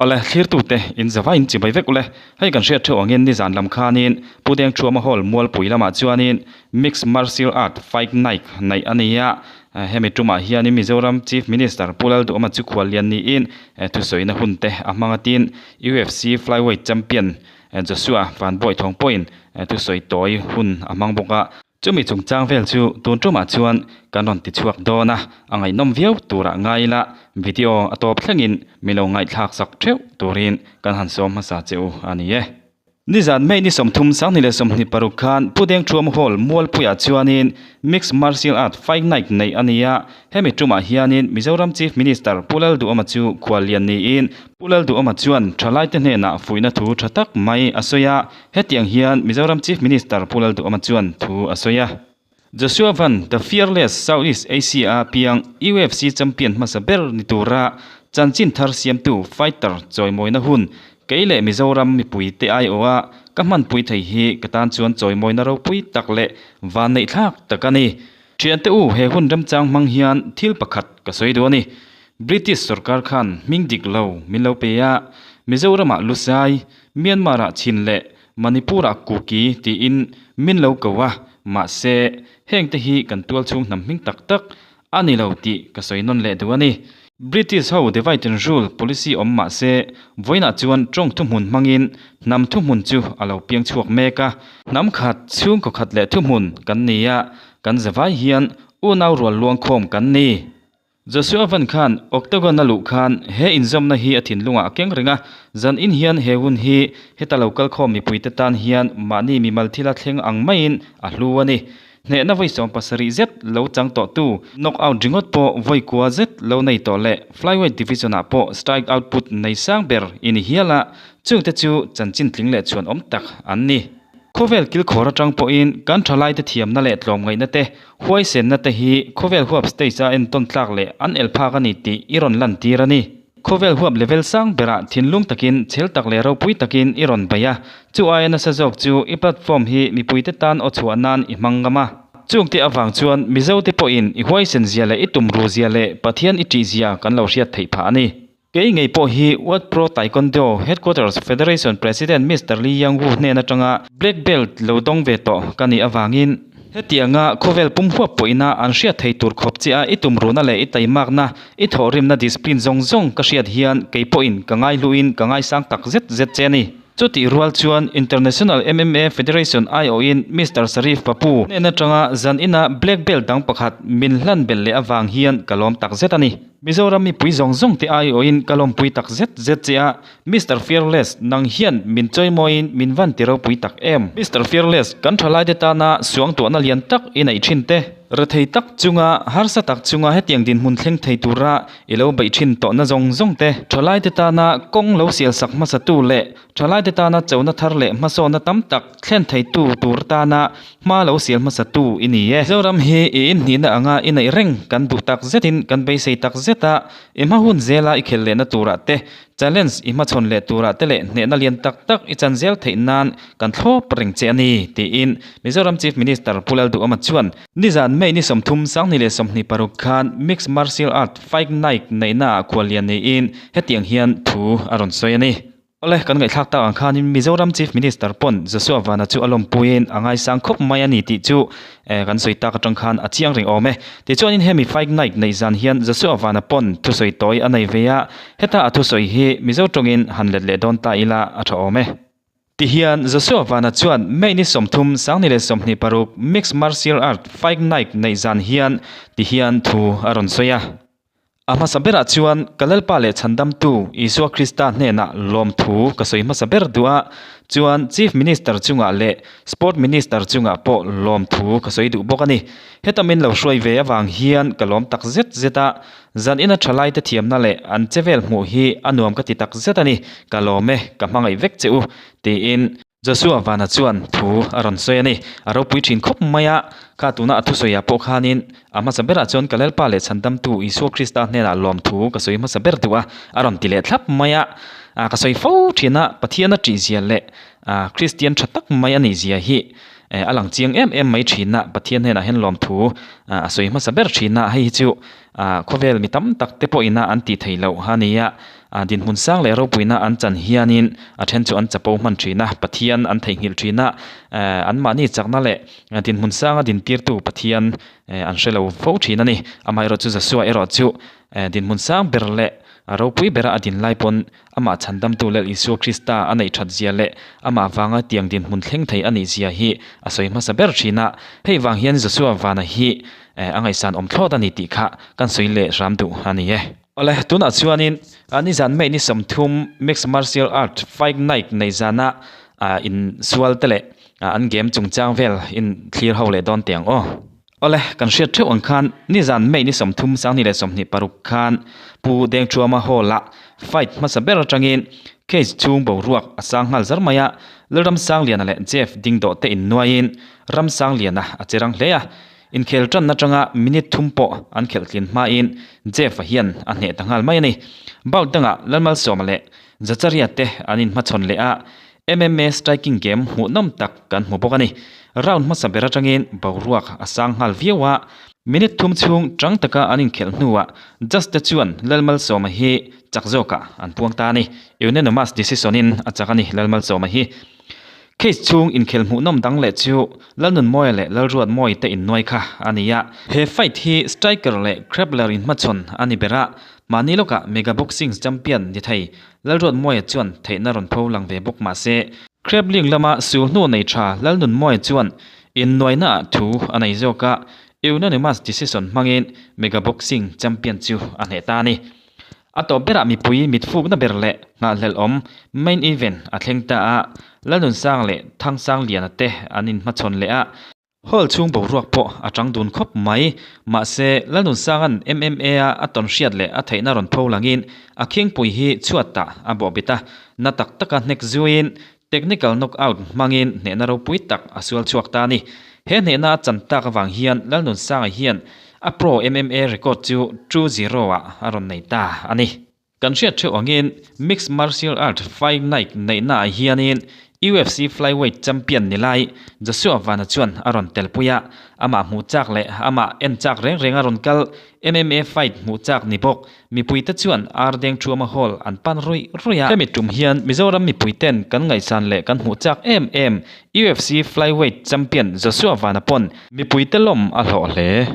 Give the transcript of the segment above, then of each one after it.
Awle, thlirtute in zava in chibai vek ule. Hei kan hriat theuh angin nizan lam khanin Pu Dengthuama Hall Mualpui lamah chuanin Mixed Martial Art Fight Night neih a ni a. Hemi tumah hianin Mizoram Chief Minister Pu Lalduhawma chu khuallian niin thusawina hun te a hmang atin UFC Flyweight Champion Joshua Vanbawi thawng pawhin thusawi tawi hun a hmang bawk a. Chumi chungchang vel chu tun tumah chuan kan rawn ti chhuak dawn a, a ngaihnawm viau turah ngai ila video a tawp thlengin min lo ngaihthlak sak theuh turin kan han sawm hmasa che u a ni e. Nizan May ni 30, 2026 khan Pu Dengthuam Hall Mualpuiah chuanin Mixed Martial Art Fight Night neih a ni a, hemi tumah hianin Mizoram Chief Minister Pu Lalduhawma chu khuallian niin Pu Lalduhawma chuan thalaite hnenah fuihna thu tha tak mai a sawi a, Hetiang hian Mizoram Chief Minister Pu Lalduhawma chuan thu a sawi a. Joshua Van, The Fearless Southeast Asia-a piang UFC champion hmasa ber ni tura chanchin thar siamtu fighter chawimawina hun kei leh Mizoram mipuite aiawha ka hmanpui thei hi ka tan chuan chawimawina ropui tak leh vanneihthlak tak a ni. Thiante u, he hun remchang hmang hian thil pakhat ka sawi duh a ni. British sorkar khan hming dik lo min lo pe a, Mizoramah Lusai, Myanmar-ah Chin leh Manipur-ah Kuki tiin min lo ko a, mahse, hengte hi kan tualchhung hnam hming tak tak a ni lo tih ka sawi nawn leh duh a ni. British ho divide and rule policy awm mah se, vawiinah chuan tawng thuhmun hmangin hnam thuhmun chu a lo piang chhuak mek a. Hnam khat, chhungkaw khat leh thuhmun kan ni a, kan zavai hian unau rual luangkhawm kan ni. Joshua Van khan Octagon a luh khan he inzawmna hi a thinlungah a keng reng a, zan in hian he hun hi heta lo kalkhawm mipuite tan hian mahni mimal thila thleng ang maiin a hlu a ni. Hnehna vawi 70 zet lo chang tawhtu, knockout ringawt pawh vawi kua zet lo nei tawh leh flyweight division-ah pawh strike output nei sang ber i ni hial a, chungte chu chanchin tling leh chhuan awm tak an ni. Khawvel kilkhawr atang pawhin kan thalaite thiamna leh tlawmngaihna te, huaisenna te hi khawvel huap stage a entawn tlak leh an el phak a ni tih i rawn lantir a ni. Khawvel huap level sang berah thinlung takin, chhel tak leh ropui takin i rawn bei a, chu aia nasa zawk chu i platform hi mipuite tan aw chhuah nan i hmang ngam a. Chungte avang chuan Mizote pawhin i huaisen zia leh i tumru zia leh Pathian i ṭih zia kan lo hriat theih phah a ni. Kei ngei pawh hi World Pro Taekwondo Headquarters Federation President Mister Lee Yang-woo hnen atanga Black Belt lo dawng ve tawh ka nih avangin, hetianga khawvel pum huap pawhina an hriat thei tur khawp che a i tumruhna leh i taimakna, i thawhrimna discipline zawng zawng ka hriat hian kei pawhin ka ngaihluhin ka ngaisang tak zet zet che a ni. Chutih rual chuan International MMA Federation aiawhin Mister Sharif Papu hnen atanga zan ina Black Belt dang pakhat min hlan belh leh avang hian ka lawm tak zet a ni. Mizoram mipui zawng zawng te aiawhin ka lawmpui tak zet zet che a, Mister Fearless nang hian min chawimawiin min van ti ropui tak em? Mister Fearless kan thalaite tana suangtuahna lian tak i neih thin te, rethei tak chunga harsa tak chunga hetiang dinhmun thleng thei tura i lo beih thin tawhna zawng zawng te, thalaite tana kawng lo sial sak hmasatu leh thalaite tana chona thar leh hmasawnna tam tak thlen theitu tur tana hma lo sial hmasatu i ni e. Mizoram hi i inhnihna anga i neih reng kan duh tak zetin kan beisei tak zet a, i hma hun zela i khelh lehna turah te, challenge i hmachhawn leh turah te leh hnehna lian tak tak i chan zel theih nan kan thlawp reng che a ni, tiin Mizoram Chief Minister Pu Lalduhawma chuan Nizan May ni 30, 2026 khan Mixed Martial Art Fight Night neihnaah khuallian niin hetiang hian thu a rawn sawi a ni. Awle, kan ngaihthlak tak ang khanin Mizoram Chief Minister pawn Joshua Vana chu a lawmpuiin a ngaisang khawp mai a ni tih chu kan sawi tak atang khan a chiang reng awm e. Tichuanin hemi Fight Night neih zan hian Joshua Vana pawn thusawi tawi a nei ve a, heta a thusawi hi Mizo tawngin han let leh dawn ta ila a tha awm e. Tihian Joshua Vana chuan May ni 30, 2026 Mixed Martial Art Fight Night neih zan hian tihian thu a rawn sawi a. A hmasa berah chuan ka Lalpa leh Chhandamtu Isua Krista hnenah lawmthu ka sawi hmasa ber duh a, chuan Chief Minister chungah leh Sport Minister chungah pawh lawmthu ka sawi duh bawk a ni. Heta min lo hruai ve avang hian ka lawm tak zet zet a, zan ina thalaite thiamna leh an che vel hmuh hi a nuam ka ti tak zet a ni, ka lawm e, ka hmangaih vek che u, tiin. Joshua Vana chuan thu a rawn sawi a ni. A ropui thin khawp mai a, kha tuna a thusawiah pawh khanin a hmasa berah chuan ka Lalpa leh Chhandamtu Isua Krista hnenah lawmthu ka sawi hmasa ber duh a, a rawn ti leh thlap mai a. Ka sawi fo thin a, Pathian a ṭihzia leh Kristian ṭha tak mai a nihzia hi. A lang chiang em em mai thin a, Pathian hnenah hian lawmthu a sawi hmasa ber thin a, hei hi chu khawvel mi tam tak te pawhin a an tih theih loh a ni a, dinhmun sang leh ropuina an chan hianin a then chu an chapo hman thin a, Pathian an theihnghilh thin a, anmahni chakna leh dinhmun sanga dintirtu Pathian an hre lo fo thin a ni. Amaherawhchu Joshua erawh chu dinhmun sang ber leh ropui bera a din lai pawn Amah chhandamtu Lal Isua Krista a neih that zia leh amah vanga tiang dinhmun thleng thei a nih zia hi a sawi hmasa ber thin a. Hei vang hian Joshua vana hi a ngaihsan awm thlawt a ni tih kha kan sawi leh hram duh a ni e. Awle, tunah chuanin nizan May ni 30 Mixed Martial Art Fight Night nei zana insual te leh an game chungchang vel in thlir ho leh dawn teh ang aw. Awle, kan hriat theuh ang khan nizan May ni 30 2026 khan Pu Dengthuama Hall-ah fight hmasa ber atangin case chhung boruak a sang nghal zar mai a, Lalramsangliana leh Jeff Dingdawh te innuaiin Ramsangliana a che rang hle a, inkhel tan atanga minute thum pawh an khelh tlin hmain Jeff-a hian a hneh ta nghal mai a ni. Bout dangah Lalmalsawma leh Zacharia te an inhmachhawn leh a, MMA striking game hmuhnawm tak kan hmu bawk a ni. Round hmasa ber atangin boruak a sang nghal viau a, minute thum chhung tang taka an inkhelh hnuah judge te chuan Lalmalsawma hi chak zawkah an puang ta a ni. Unanimous decision in a chak a ni Lalmalsawma hi. Case chhung inkhelh hmuhnawm dang leh chu Lalnunmawia leh Lalruatmawii te innuai kha a ni a. He fight hi striker leh grappler inhmachhawn a ni ber a, mahni lawkah Mega Boxing champion ni thei Lalruatmawia chuan theihna rawn pho lang ve bawk mah se, Grappling lama sul hnu nei tha Lalnunmawia chuan innuainaah thu a nei zawk a, unanimous decision hmangin Mega Boxing champion chu a hneh ta a ni. A tawp berah mipui mitfukna ber leh nghahhlelh awm main event a thleng ta a, Lalnunsang leh Thangsangliana te an inhmachhawn leh a, Hall chhung boruak pawh a chang dun khawp mai. Mahse, Lalnunsanga'n MMA-a a tawn hriat leh a theihna rawn pho langin a khingpui hi chhuatah a bawhbit a, na tak taka hnek zuiin technical knockout hmangin hnehna ropui tak a sual chhuak ta a ni. He hnehna a chan tak avang hian Lalnunsanga hian a pro MMA record chu 2-0 ah a rawn nei ta a ni. Kan hriat theuh angin Mixed Martial Art Fight Night neihnaah hianin UFC Flyweight Champion ni lai Joshua Van-a chuan a rawn telpui a, amah hmuh chak leh amah en chak reng reng a rawn kal MMA fight hmuh chak ni bawk mipuite chuan Ar Dengthuama Hall an pan ruih ruih a. Hemi tum hian Mizoram mipuiten kan ngaihsan leh kan hmuh chak em em UFC Flyweight Champion Joshua Van-a pawn Mipuite lawm a hlawh hle.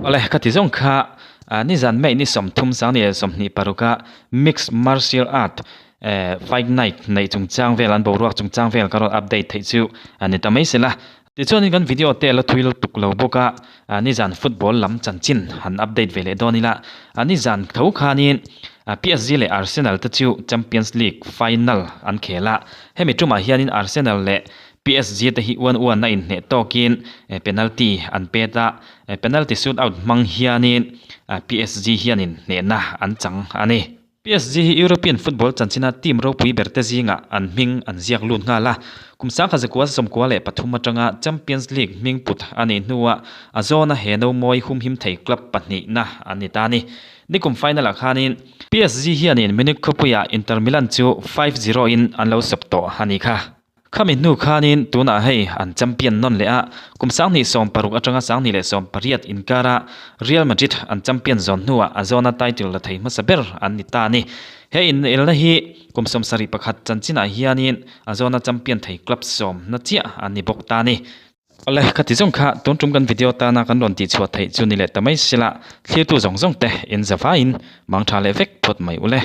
Awle ka ti zawng kha nizan May ni 30 sang 26 a mixed martial art fight night neih chungchang vel an boruak chungchang vel ka rawn update theih chu a ni ta mai sela. Tichuanin kan video te la thui lutuk lo bawk a, nizan football lam chanchin han update ve leh dawn ila. Nizan tho khanin PSG leh Arsenal te chu Champions League final an khel a, hemi tumah hianin Arsenal leh PSG te hi uan uan a inhneh tawkin penalty an pet a, penalty shoot out hmang hianin PSG hianin hnehna an chang a ni. PSG hi European football chanchina team ropui ber te zingah an hming an ziak lut nghal a. Kum 1993 atanga Champions League hming put a nih hnuah a zawna he nomawi humhim thei club pahnihna an ni ta a ni. Nikum final-ah khanin PSG hianin Munich khawpuiah Inter Milan chu 5-0 in an lo sawp tawh a nih kha. Khami hnu khanin tunah hei an champion nawn leh a, kum 2016 atanga 2018 inkara Real Madrid an champion zawn hnuah a zawna title la thei hmasa ber an ni ta a ni. He inelna hi kum 71 chanchinah hianin a zawna champion thei club sawmna chiah an ni bawk ta a ni. Awle, khati zawng kha tun tum kan video tana kan rawn tihchhuah theih chu ni leh ta mai sela, thlirtu zawng zawng te in zavaiin mangtha leh vek phawt mai ule.